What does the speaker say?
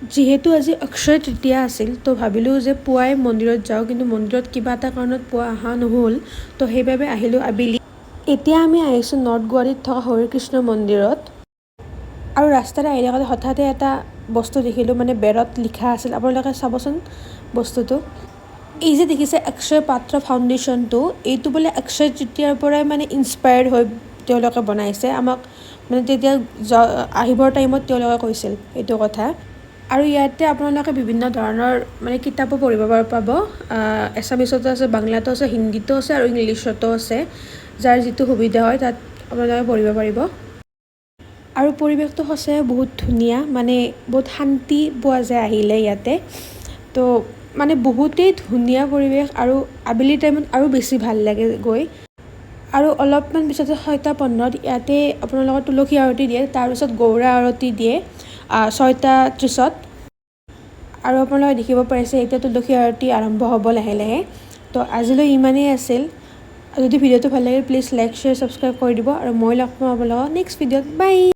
যিহেতু আজি অক্ষয় তৃতীয়া আছিল, তো ভাবিলোঁ যে পুৱাই মন্দিৰত যাওঁ। কিন্তু মন্দিৰত কিবা এটা কাৰণত পুৱা অহা নহ'ল, তো সেইবাবে আহিলোঁ আবেলি। এতিয়া আমি আহিছোঁ নৰ্থ গুৱাহাটীত থকা হৰে কৃষ্ণ মন্দিৰত। আৰু ৰাস্তাৰে আহি থাকোঁতে হঠাতে এটা বস্তু দেখিলোঁ, মানে বেৰত লিখা আছিল। আপোনালোকে চাবচোন বস্তুটো। এই যে দেখিছে অক্ষয় পাত্ৰ ফাউণ্ডেশ্যনটো, এইটো বোলে অক্ষয় তৃতীয়াৰ পৰাই মানে ইনস্পায়াৰ্ড হৈ তেওঁলোকে বনাইছে। আমাক মানে তেতিয়া আহিবৰ টাইমত তেওঁলোকে কৈছিল এইটো কথা। আৰু ইয়াতে আপোনালোকে বিভিন্ন ধৰণৰ মানে কিতাপো পঢ়িব পাব। এছামিছতো আছে, বাংলাতো আছে, হিন্দীতো আছে আৰু ইংলিছতো আছে। যাৰ যিটো সুবিধা হয়, তাত আপোনালোকে পঢ়িব পাৰিব। আৰু পৰিৱেশটো সঁচাই বহুত ধুনীয়া, মানে বহুত শান্তি পোৱা যায় আহিলে ইয়াতে। তো মানে বহুতেই ধুনীয়া পৰিৱেশ আৰু আবেলি টাইমত আৰু বেছি ভাল লাগে গৈ। আৰু অলপমান পিছতে 6টা 15ত ইয়াতে আপোনালোকৰ তুলসী আৰতি দিয়ে। তাৰপিছত গৌৰা আৰতি দিয়ে 6টা 30ত। আৰু আপোনালোকে দেখিব পাৰিছে, এতিয়া তুলসী আৰতি আৰম্ভ হ'ব লাহে লাহে। তো আজিলৈ ইমানেই আছিল। যদি ভিডিঅ'টো ভাল লাগে, প্লিজ লাইক, শ্বেয়াৰ, ছাবস্ক্ৰাইব কৰি দিব। আৰু মই লগ পাম আপোনালোকক নেক্সট ভিডিঅ'ত। বাই।